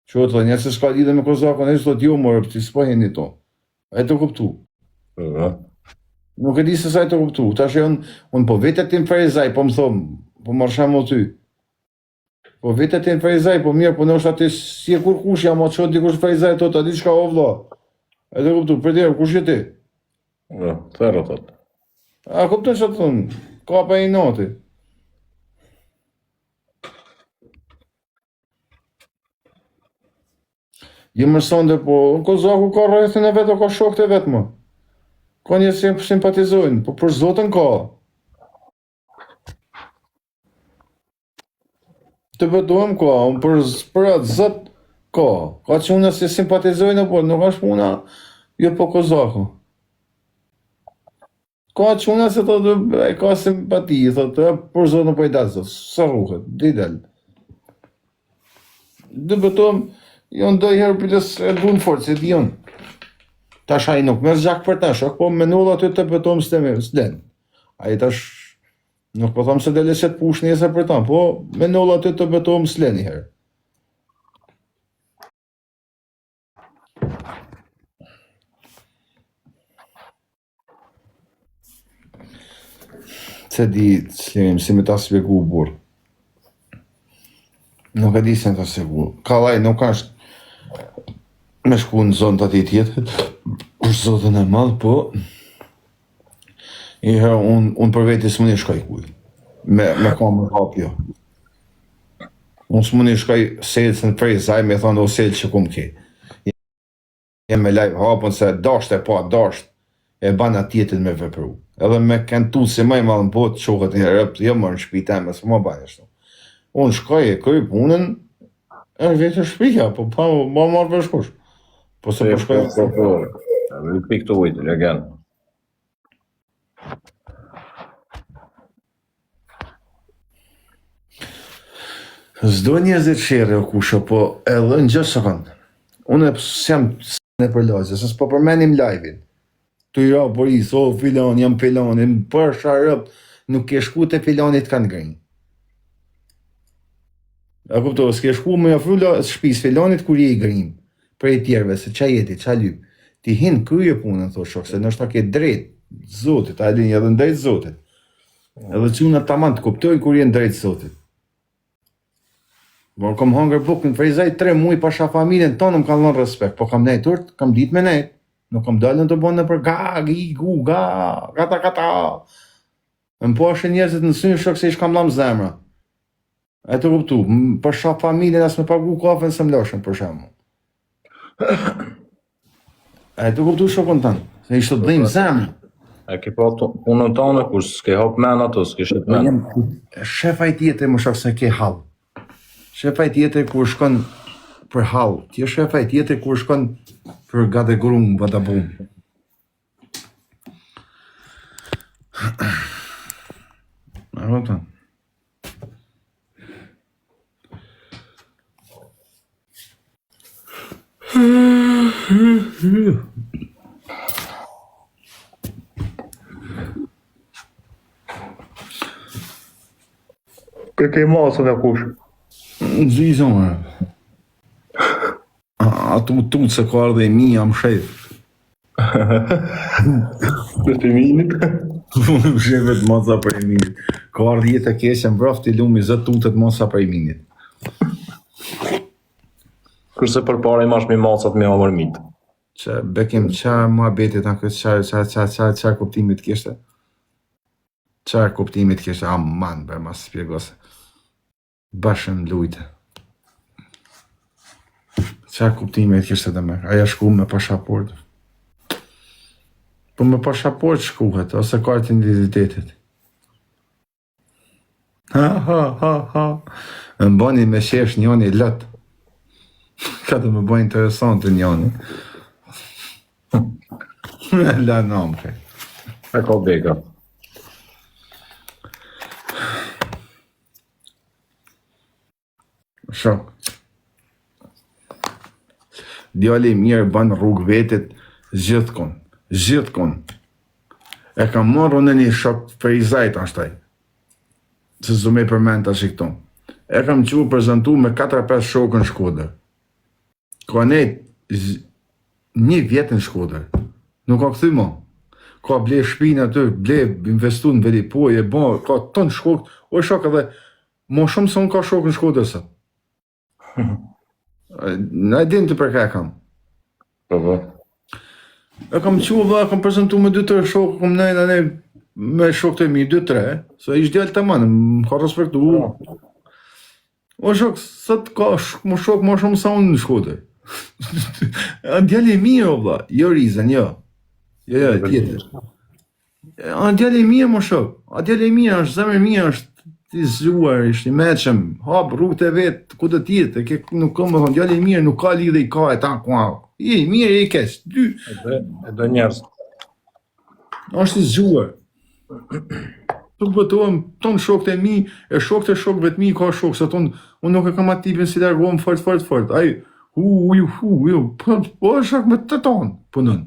Që të thonë, se s'ka lidhje me Kozakun, ai thotë jo more, ti s'po hini to. A je tu kuptu. Po. Nuk e di se sa je tu kuptu. Tash unë un po vete ti në Ferizaj, po më thom, po marr shembull ty. Po vete ti në Ferizaj, po mirë, po ndoshta ti s'je kurkush, jam atë ço dikush në Ferizaj thotë, a di çka o vëlla. A je tu kuptu, për tjerë, kush je ti? Po, thërë thotë. A kupton çfarë thon? Ka pa i noti. Jo më sonde, po Kozaku ka rrethin e vet, o ka shokët e vet më. Ka njerëz që simpatizojnë, po për Zotin ka. Të betohem ka, unë për, për atë Zot ka. Ka çuna që simpatizojnë, po nuk është puna, jo po Kozaku. Ka çuna se thotë e ka simpati, thotë për Zotin po i dal sot, s'e rruhet, di del. Të betohem, jo ndonjëherë biles e bun fort, se di unë. Tash ai nuk merr gjak për ta, shok, po me null aty të betohem s'te me, s'len. Ai tash nuk po them se del e qet push nesër për ta, po me null aty të betohem s'len një herë. S'e di, Çlirim, si me ta spjegu, burr. Nuk e di si me ta spjegu. Kallaj nuk është me shku në zonë të atij tjetrit, për zotin e madh, po i herë unë un për veti s'mund i shkoj kuj. Me, me kamë hap jo. Unë s'mund i shkoj Selcën Ferizaj me thonë o Selcë që kum ke. Jem me live hapun se dasht e pa dasht e ban atë tjetrin me vepru. Edhe me ken tutsi më i madh në botë çohet një rob jo më në shtëpi teme s'ma bën ashtu. Unë shkoj e kryj punën e vetë në shtëpia, po pa ma marr vesh kush. Po se po shkoj. Po, po, po. Një pikë të ujit, legen. S'do njerëzit sherre o kusho, po edhe në gjë sekond. Unë s'jam në për lagje, se s'po përmenim live-in. Tu i ra poris, o filan, jam filani, për sharëp, nuk ke shku te filani të kanë grinj. A kupto, s'ke shku me afru la shtëpisë filanit kur je i grim, prej tjerëve, se ça je ti, ça lyp. Ti hin kryje punën, thosh shok, se ndoshta ke drejt Zotit, a e din edhe në drejt Zotit. Edhe çunat tamam të kuptojnë kur je në drejt Zotit. Por kom hangër bukë në Ferizaj tre muaj pasha familjen tonë më kanë dhënë respekt, po kam nejt urt, kam ditë me nejt. Nuk kam dalë në të bënë nëpër ga, gi, gu, ga, gata, gata. Më pashin njerëzit në sy shok se ish kam dhënë zemra. E të kuptu, pasha familjen as me pagu kafen se më lashën për shembull. E të kuptu shokun tënd, se ishte të dhimë zemra. E ke pa punën tënde kur s'ke hap men ato, s'ke shit men. Shef ai tjetri më shok se ke hall. Shef ai tjetri kur shkon për hall, ti shef ai tjetri kur shkon për gadegrum, badabum. A kupton? Ke ke masën e kush? Zizë, më. A tu tut se ka ardhe e mi, jam shef. Për të minit? Më shefet masa për e minit. Ka ardhe jetë e keqe, mbrofti lumi, zë tutet masa për e minit. Kurse përpara i mash mi macat me hangër mit. Që bekim qa muhabetit a këtë qa qa qa qa qa kuptimit kishte? Qa kuptimit kishte? Aman, bre, ma spjego se. Bashën lujtë. Qa kuptimi kishte të me? Aja shku me pasaport. Po me pasaport shkuhet, ose kartë identitetit. Ha, ha, ha, ha. Më bëni me qesh njoni lot. Ka të më bëj interesante njoni. La nam, ke. E ka beka. Shok. Djali i mirë bën rrugë vetit gjithkun, gjithkun. E kam marrë unë një shok Ferizajt është ai. Se s'du me i përmend tash këtu. E kam qu prezentu me 4-5 shokë në Shkodër. Ka nejt një vjet në Shkodër. Nuk ka kthy mo. Ka ble shpinë aty, ble, investu në Velipojë, e bo, ka ton shok, o shok edhe, mo shumë se unë ka shok në Shkodër sot. Na e din të për ka e kam. Po, po. E kam qu vlla, kam prezentu me dy tre shokë, kam nejt ne me shokët e mi, dy tre, se ish djalë tamam, më ka respektu. Po. O shok, sot ka sh më shok më shumë sa unë në Shkodër. A djalë i mirë o vlla, jo Rizën, jo. Jo, jo, tjetër. A djalë i mirë mo shok, a djalë i mirë, është zemër mirë, është i zgjuar, është i meçëm, hap rrugët e vet, ku të tjetë, e ke nuk ka me thonë, djalë i mirë nuk ka lidhje i ka e ta kua. I mirë, i keq, dy. E do, e do njerëz. Është i zgjuar. Nuk betohem, ton shokët e mi, e shokët e shokëve të mi ka shokë, se ton, unë nuk e kam atë tipin si largohem fort, fort, fort. Ai, hu, hu, hu, hu, po, po, shok me të ton, punon.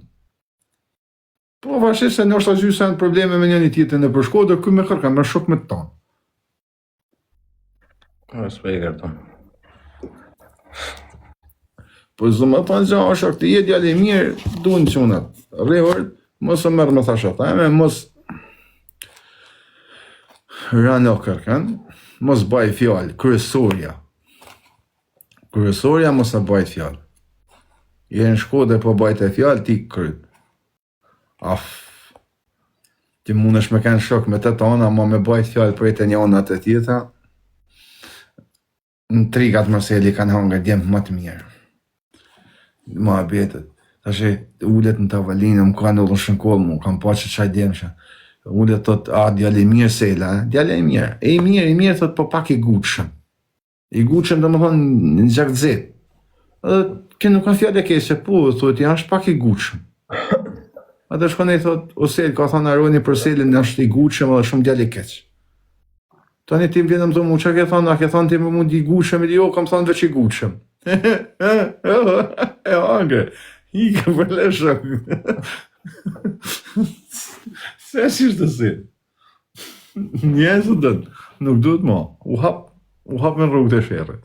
Po, vashë se ndoshta gjysë janë probleme me njëri tjetrin nëpër Shkodër, ky me kërka, me shok me të ton. Po, s'po e kërton. Po zë më thonë gjë, është ti je djalë i mirë, duan çunat. Rrihur, mos e merr me thashetheme, mos rano kërkën, mos baj fjalë, kryesorja. Kryesorja mos e baj fjalë. Je në Shkodër po bajte fjalë, ti kryt. Af. Ti mundesh me kanë shok me të tona, ma me bajt fjalë prej të njëna të tjetra. Në trigat Marseli kanë hangër djemt më të mirë. Ma betet. Tash ulet në tavolinë, më ka ndodhur në shkollë, mu kam pa që çaj djemsha. Ulet thot, a djalë i mirë Sela, eh? djalë i mirë. E i mirë, i mirë thot, po pak i gutshëm. I gutshëm domethënë në gjak të zezë. Edhe kjo nuk ka fjalë e keqe, po thotë ja është pak i gutshëm. Atë shkon e i thot, o Sel, ka thënë Aroni për Selin është i gutshëm edhe shumë djalë i keq. Tani ti më vjen më thonë, mu çka ke thënë, a ke thënë ti më mund i gutshëm, jo, kam thënë veç i gutshëm. E hangre, i ka për leshok. Se si është të si? Njerëzit dënë, nuk duhet mo, u hap, u hap me rrugët e sherrit.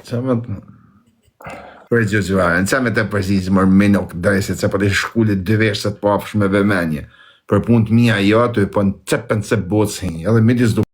Qa me të... Për gjë gjë, qa me të përgjigj mër minok drejse, që për të shkullit dy veshë të pafsh me vëmendje. Për punë të mia jo aty, po në cepën se botës hi, edhe midis du.